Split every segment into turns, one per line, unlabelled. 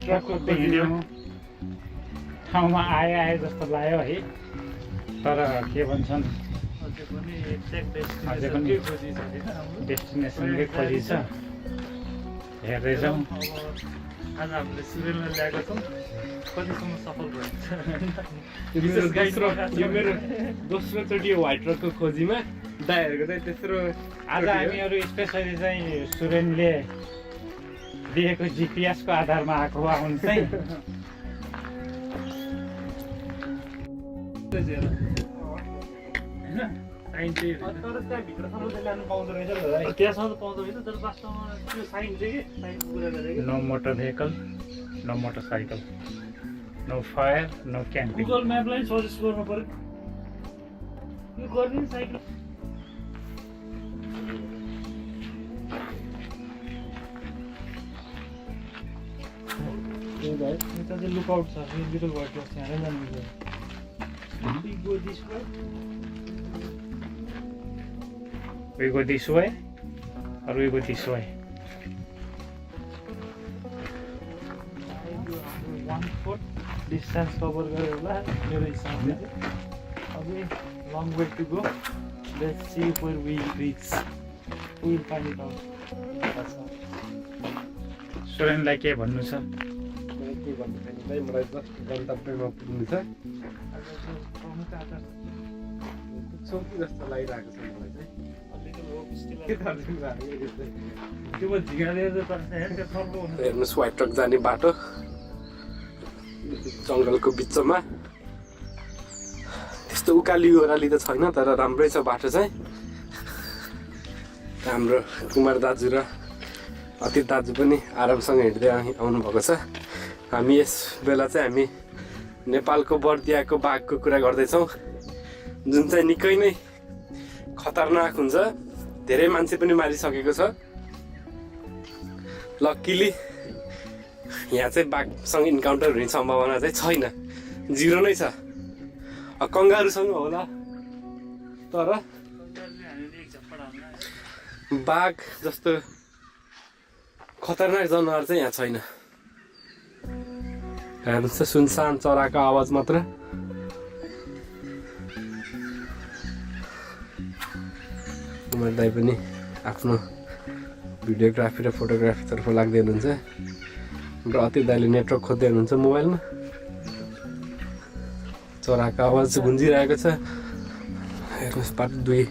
ट्रकको हिँड्यो ठाउँमा आए जस्तो लाग्यो है। तर के भन्छन् अझै पनि डेस्टिनेसनकै खोजी छ। हेर्दै जाउँ।
आज हामीले सुरेललाई ल्याएको छौँ, कतिसम्म सफल
यो मेरो दोस्रोचोटि व्हाइट ट्रकको खोजीमा दाइहरूको चाहिँ तेस्रो।
आज हामीहरू स्पेसली चाहिँ सुरेनले दिएको जिपिएसको आधारमा आएको आउनु चाहिँ
त्यहाँसम्म त पाउँदो रहेछ, तर वास्तवमा त्यो साइन चाहिँ के साइनको कुरा गरेको
no motor vehicle, no motorcycle, no fire, no camping.
Google म्यापलाई सजेस्ट गर्नु पर्यो। यो गरिदिनु साइकल यता चाहिँ लुकआउट छ, लिटल वाइट बक्स यहाँ जानुहुन्छ। We go this way.
We go this way or we go this way?
1/4 distance cover गऱ्यो होला मेरो हिसाबले चाहिँ। अझै long way to go. Let's see where we reach. We will find it out.
सुरेनलाई के भन्नु छ?
के भन्नु छैन दाइ, मलाई जस्ट गन्तव्यमा पुग्नु छ। पुग्छौँ कि जस्तो लागिरहेको छ मलाई चाहिँ। हेर्नुहोस् व्हाइट ट्रक जाने बाटो जङ्गलको बिचमा। त्यस्तो उकाली ओह्राली त छैन, तर राम्रै छ बाटो चाहिँ। हाम्रो कुमार दाजु र अति दाजु पनि आरामसँग हिँड्दै आउनुभएको छ। हामी यस बेला चाहिँ हामी नेपालको बर्दियाको बाघको कुरा गर्दैछौँ, जुन चाहिँ निकै नै खतरनाक हुन्छ। धेरै मान्छे पनि मारिसकेको छ। लक्किली यहाँ चाहिँ बाघसँग इन्काउन्टर हुने सम्भावना चाहिँ छैन, 0 नै छ। कङ्गारुसँग होला, तर बाघ जस्तो खतरनाक जनावर चाहिँ यहाँ छैन। हेर्नुहोस् सुनसान चराको आवाज मात्र। कुमार दाइ पनि आफ्नो भिडियोग्राफी र फोटोग्राफीतर्फ लाग्दै हुनुहुन्छ र अति दाइले नेटवर्क खोज्दै हुनुहुन्छ मोबाइलमा। चराको आवाज गुन्जिरहेको छ। हेर्नुहोस् बाटो 2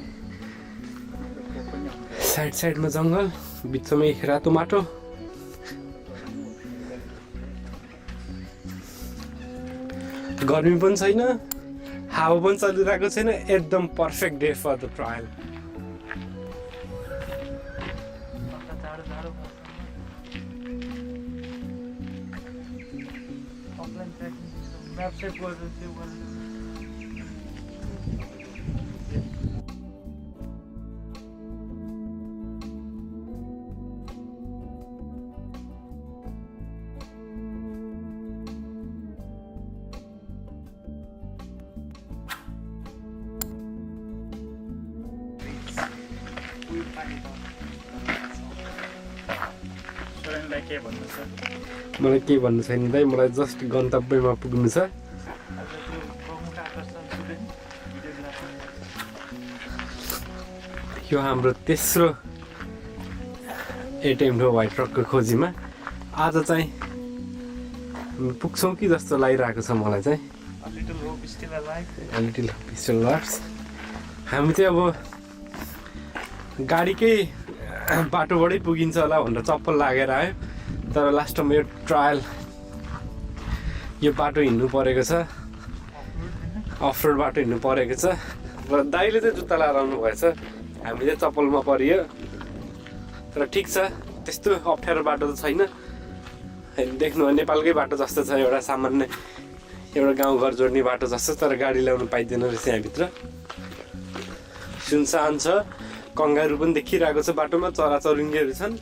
साइडमा जङ्गल, बिचमै रातो माटो। गर्मी पनि छैन, हावा पनि चलिरहेको छैन। एकदम perfect day for the trial.
Map save गरेर सेभ गरेर
सुरेनलाई के भन्नु छ?
मलाई केही भन्नु छैन दाइ, मलाई जस्ट गन्तव्यमा पुग्नु छ। यो हाम्रो तेस्रो एटेम्प्ट हो व्हाइट ट्रकको खोजीमा। आज चाहिँ पुग्छौँ कि जस्तो लागिरहेको छ मलाई चाहिँ।
Little hope still alive.
Little pistol lars. हामी चाहिँ अब गाडीकै बाटोबाटै पुगिन्छ होला भनेर चप्पल लागेर आयो, तर लास्टमा यो ट्रायल यो बाटो हिँड्नु परेको छ। अफरोड बाटो हिँड्नु परेको छ र दाइले चाहिँ जुत्ता लाएर आउनु भएछ। हामी चाहिँ चप्पलमा परियो, तर ठिक छ, त्यस्तो अप्ठ्यारो बाटो त छैन। देख्नु नेपालकै बाटो जस्तो छ, एउटा सामान्य एउटा गाउँघर जोड्ने बाटो जस्तो, तर गाडी ल्याउनु पाइँदैन रहेछ यहाँभित्र। सुनसान छ, कङ्गारू पनि देखिरहेको छ बाटोमा, चराचुरुङ्गीहरू छन्।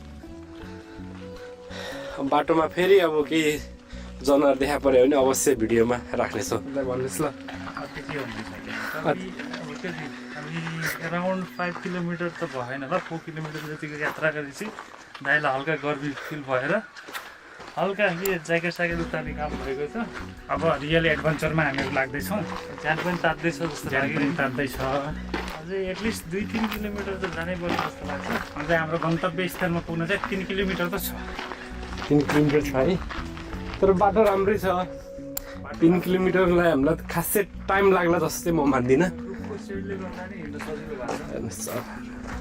बाटोमा फेरि अब केही जनावर देखा पर्यो भने अवश्य भिडियोमा राख्नेछौँ। भन्नुहोस् ल।
हामी अराउन्ड 5 किलोमिटर त भएन होला, 4 किलोमिटर जतिको यात्रा गरेपछि दाइलाई हल्का गर्मी फिल भएर हल्का ज्याकेट स्याकेट उतार्ने काम भएको छ।
अब रियल एडभेन्चरमा हामीहरू लाग्दैछौँ।
ज्यान पनि तात्दैछ जस्तो
ज्यान
लाग्यो।
पनि तात्दैछ।
अझै एटलिस्ट 2-3 किलोमिटर त जानै पर्ने जस्तो लाग्छ।
अझै हाम्रो गन्तव्य स्थलमा पुग्न चाहिँ 3 किलोमिटर त छ।
3 किलोमिटर छ है, तर बाटो राम्रै छ। 3 किलोमिटरलाई हामीलाई खासै टाइम लाग्ला जस्तो चाहिँ म मान्दिनँ।
रुखको सेडले गर्दा नि हिँड्न सजिलो भएको छ।
हेर्नुहोस् अब।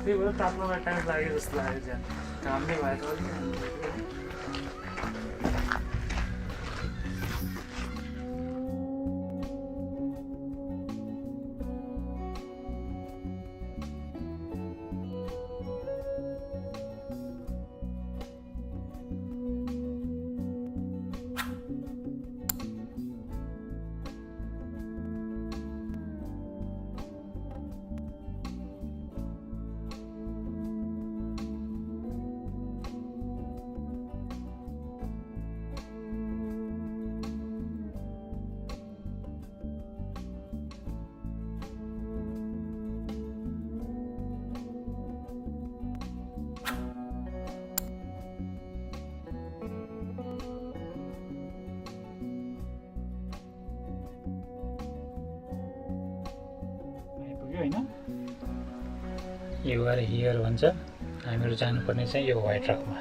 त्यही भएर तात्नलाई टाइम लाग्यो जस्तो लाग्यो ज्यान। घाम नै भएछ अलिक।
होइन युआर हियर भन्छ। हामीहरू जानुपर्ने चाहिँ यो व्हाइट रकमा।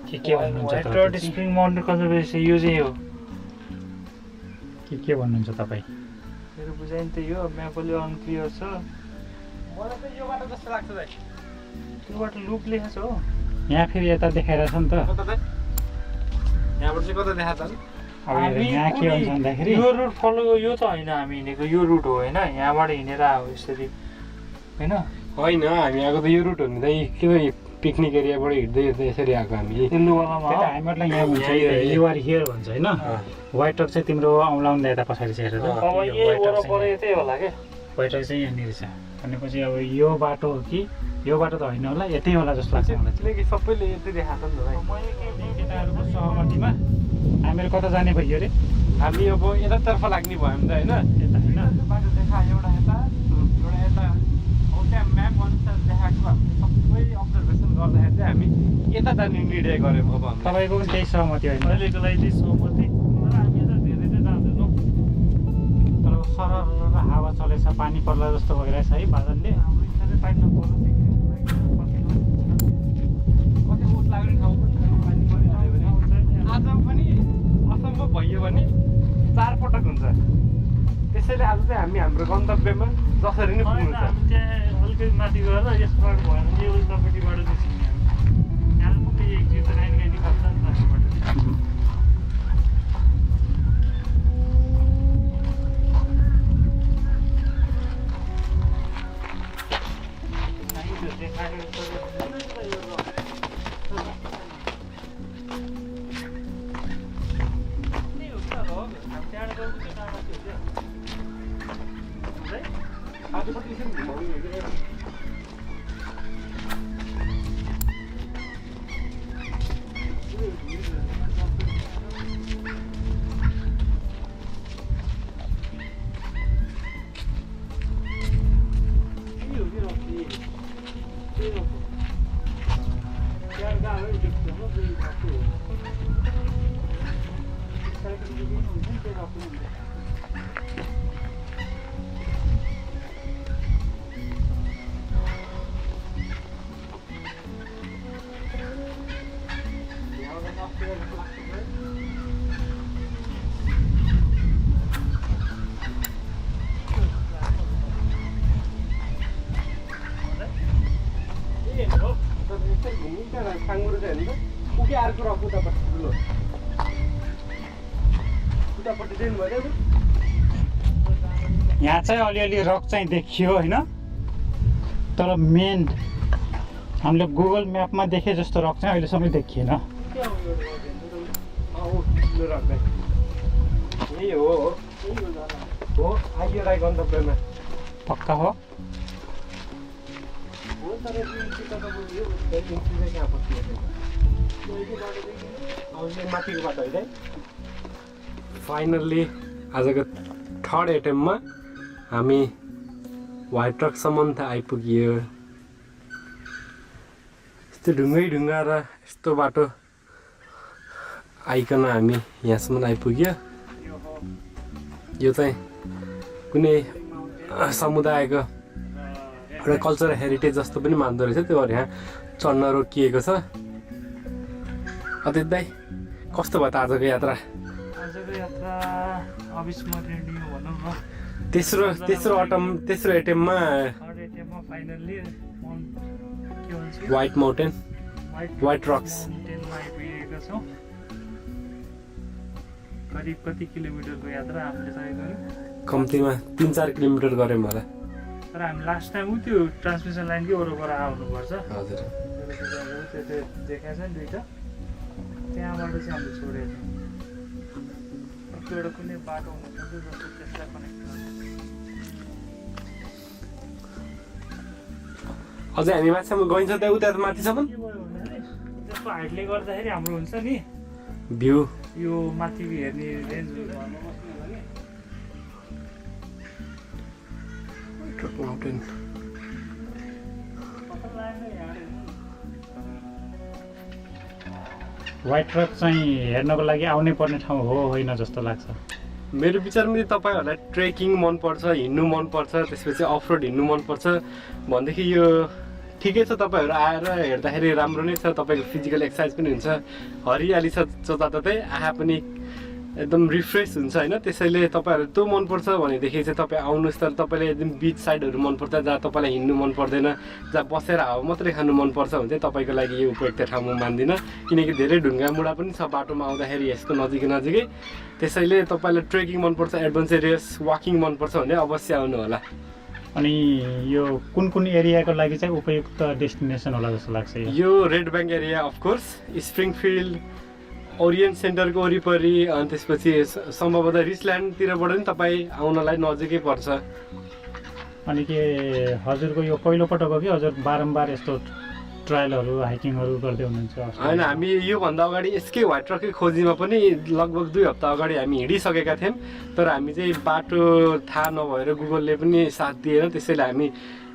के भन्नुहुन्छ
White Rock spring mountain conservation यो चाहिँ हो।
के भन्नुहुन्छ तपाईँ?
मेरो बुझाइ त यो म्याप अलि अनक्लियर छ।
मलाई चाहिँ यो बाटो जस्तो लाग्छ दाइ।
यो बाटो लुप लेखेको छ हो।
यहाँ फेरि यता देखाइरहेछ नि त।
कता दाइ? यहाँबाट चाहिँ कता देखाएको छ?
अब यहाँ के भन्छ भन्दाखेरि
यो रुट फलो यो त होइन हामी हिँडेको यो रुट हो होइन। यहाँबाट हिँडेर आयो यसरी होइन।
होइन, हामी आएको त यो रुट हो नि दाइ। के त पिकनिक एरियाबाट हिँड्दै हिँड्दै यसरी आएको हामी।
तिल्लुवालामा
त्यही त हामीहरूलाई यहाँ भन्छ युआर हियर भन्छ होइन। व्हाइट रक चाहिँ तिम्रो औँलाउँदा यता पछाडि छ हेरेर।
अब यही वरपर यतै होला के।
व्हाइट रक चाहिँ यहाँनिर छ भनेपछि अब यो बाटो हो कि यो बाटो त होइन होला, यतै होला जस्तो लाग्छ मलाई।
किनकि सबैले यतै देखाएको छ नि त दाइ।
केटाहरूको सहमतिमा हामीहरू कता जाने भयो अरे?
हामी अब यतातर्फ लाग्ने भयो नि त होइन।
यता होइन
बाटो देखायो एउटा यता यता। अब त्यहाँ म्याप अनुसार देखाएको हामीले सबै अब्जर्भेसन गर्दाखेरि चाहिँ हामी यता जाने निर्णय गऱ्यौँ। अब
तपाईँको पनि त्यही सहमति होइन?
अहिलेको लागि चाहिँ सहमति। तर हामी त धेरै चाहिँ जाँदैनौँ।
तर सरर हावा चलेछ, पानी पर्ला जस्तो भइरहेछ है बादलले।
हाम्रो इच्छा चाहिँ पानी नपर्नु
कति ओत लाग्ने ठाउँ पनि छ। पानी परिरह्यो भने आज पनि असम्भव भइयो भने 4 पटक हुन्छ। त्यसैले आज चाहिँ हामी हाम्रो गन्तव्यमा जसरी नै पुग्नु छ।
हामी त्यहाँ अलिकति माथि गएर यसबाट भएन भने यो उल्टापट्टिबाट निस्किने हामी। यहाँ पुग्ने एक जित राइन गाडी खप्छ नि त हामीबाट।
यहाँ चाहिँ अलिअलि रक चाहिँ देखियो होइन, तर मेन हामीले गुगल म्यापमा देखे जस्तो रक चाहिँ अहिलेसम्म देखिएन।
यही हो आइयो राई गन्तव्यमा।
पक्का हो?
फाइनल्ली आजको 3rd एटेम्पमा हामी व्हाइट रकसम्म त आइपुग्यो। यस्तो ढुङ्गै ढुङ्गा र यस्तो बाटो आइकन हामी यहाँसम्म आइपुग्यो। यो चाहिँ कुनै समुदायको एउटा कल्चरल हेरिटेज जस्तो पनि मान्दो रहेछ। त्यो यहाँ चढ्न रोकिएको छ। अदित दाइ कस्तो भयो त आजको यात्रा?
आजको यात्रा अविस्मरणीय भनौँ न।
तेस्रो एटेम्पमा
थर्ड एटेम्पमा फाइनल्ली के भन्छ
व्हाइट माउन्टेन व्हाइट रक्स
माउन्टेनमा आइपुगेका छौँ। करिब कति किलोमिटरको यात्रा हामीले तय गऱ्यौँ?
कम्तीमा 3-4 किलोमिटर गऱ्यौँ होला।
तर हामी लास्ट टाइम त्यो ट्रान्समिसन लाइनकै वरपर आउनुपर्छ।
हजुर
त्यो देखाएको छ नि दुइटा, त्यहाँबाट चाहिँ हामीले छोडेको छौँ। एउटा कुनै बाटो हुनुपर्छ जस्तो त्यसलाई कनेक्ट गर्छ।
अझै हामी माथिसम्म गइन्छ त्यहाँ उता माथिसम्म
के भयो भन्दाखेरि त्यसको हाइटले गर्दाखेरि हाम्रो हुन्छ नि
भ्यू
यो माथि हेर्ने रेन्ज
माउन्टेन।
व्हाइट रक चाहिँ हेर्नको लागि आउनै पर्ने ठाउँ हो होइन जस्तो लाग्छ।
मेरो विचारमा तपाईँहरूलाई ट्रेकिङ मनपर्छ, हिँड्नु मनपर्छ, त्यसपछि अफ रोड हिँड्नु मनपर्छ भनेदेखि यो ठिकै छ। तपाईँहरू आएर हेर्दाखेरि राम्रो नै छ। तपाईँको फिजिकल एक्सर्साइज पनि हुन्छ, हरियाली छ जताततै, आँखा पनि एकदम रिफ्रेस हुन्छ होइन। त्यसैले तपाईँहरू त्यो मनपर्छ भनेदेखि चाहिँ तपाईँ आउनुहोस्। तर तपाईँले एकदम बिच साइडहरू मनपर्छ जहाँ तपाईँलाई हिँड्नु मन पर्दैन, जहाँ बसेर हावा मात्रै खानु मनपर्छ भने चाहिँ तपाईँको लागि यो उपयुक्त ठाउँ म मान्दिनँ। किनकि धेरै ढुङ्गा मुढा पनि छ बाटोमा आउँदाखेरि यस्तो नजिकै। त्यसैले तपाईँलाई ट्रेकिङ मनपर्छ, एडभेन्चरस वाकिङ मनपर्छ भने अवश्य आउनु होला।
अनि यो कुन एरियाको लागि चाहिँ उपयुक्त डेस्टिनेसन होला जस्तो लाग्छ?
यो red bank area of course, Springfield, orient सेन्टरको वरिपरि, अनि त्यसपछि सम्भवतः रिचल्यान्डतिरबाट पनि तपाईँ आउनलाई नजिकै पर्छ।
अनि के हजुरको यो पहिलोपटक हो कि हजुर बारम्बार यस्तो ट्रायलहरू हाइकिङहरू गर्दै हुनुहुन्छ?
होइन, हामी योभन्दा अगाडि यसकै व्हाइट रककै खोजीमा पनि लगभग 2 हप्ता अगाडि हामी हिँडिसकेका थियौँ। तर हामी चाहिँ बाटो थाहा नभएर गुगलले पनि साथ दिएन, त्यसैले हामी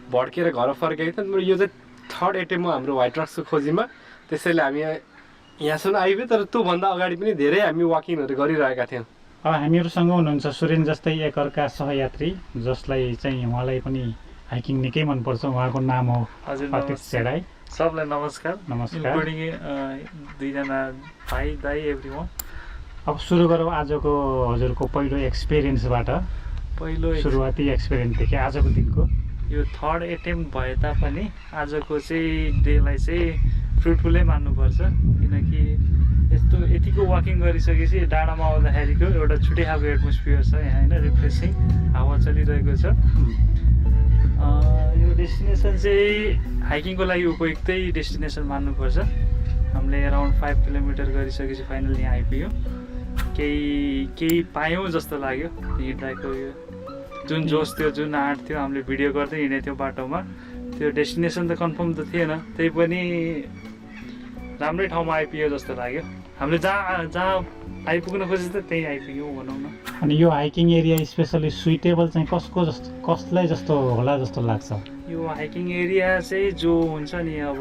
भड्केर घर फर्केका थियौँ। यो चाहिँ थर्ड एटेम्प हो हाम्रो व्हाइट रक्सको खोजीमा। त्यसैले हामी यहाँसम्म आइपुग्यो। तर त्योभन्दा अगाडि पनि धेरै हामी वाकिङहरू गरिरहेका थियौँ।
हामीहरूसँग हुनुहुन्छ सुरेन जस्तै एकअर्का सहयात्री, जसलाई चाहिँ उहाँलाई पनि हाइकिङ निकै मनपर्छ। उहाँको नाम हो अतित सेडाई।
सबलाई नमस्कार।
नमस्कार।
दुईजना भाइ दाइ एभ्रिवान।
अब सुरु गरौँ आजको हजुरको पहिलो एक्सपिरियन्सबाट।
पहिलो
सुरुवाती एक्सपिरियन्सदेखि आजको दिनको
यो थर्ड एटेम्प भए तापनि आजको चाहिँ डेलाई चाहिँ फ्रुटफुलै मान्नुपर्छ। किनकि यतिको वाकिङ गरिसकेपछि डाँडामा आउँदाखेरिको एउटा छुट्टै खालको एटमोस्फियर छ यहाँ होइन, रिफ्रेसिङ हावा चलिरहेको छ। यो डेस्टिनेसन चाहिँ हाइकिङको लागि उपयुक्तै डेस्टिनेसन मान्नुपर्छ। हामीले अराउन्ड 5 किलोमिटर गरिसकेपछि फाइनली यहाँ आइपुग्यौँ। केही पायौँ जस्तो लाग्यो हिँड्दाको। यो जुन जोस थियो, जुन आँट थियो, हामीले भिडियो गर्दै हिँडेको थियौँ बाटोमा, त्यो डेस्टिनेसन त कन्फर्म त थिएन, त्यही पनि राम्रै ठाउँमा आइपुग्यो जस्तो लाग्यो। हामीले जहाँ आइपुग्न खोजेको त त्यहीँ आइपुग्यौँ भनौँ न।
अनि यो हाइकिङ एरिया स्पेसली सुइटेबल चाहिँ कसलाई जस्तो होला जस्तो लाग्छ?
यो हाइकिङ एरिया चाहिँ जो हुन्छ नि, अब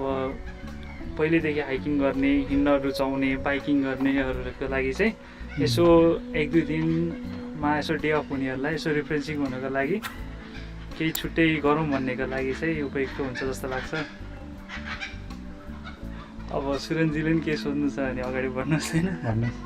पहिलेदेखि हाइकिङ गर्ने, हिँड्न रुचाउने, बाइकिङ गर्नेहरूको लागि चाहिँ यसो 1-2 दिनमा यसो डे अफ हुनेहरूलाई यसो रिफ्रेसिङ हुनको लागि, केही छुट्टै गरौँ भन्नेको लागि चाहिँ उपयुक्त हुन्छ जस्तो लाग्छ। अब सुरेनजीले पनि के सोध्नु छ भने अगाडि बढ्नुहोस् होइन।
भन्नुहोस्।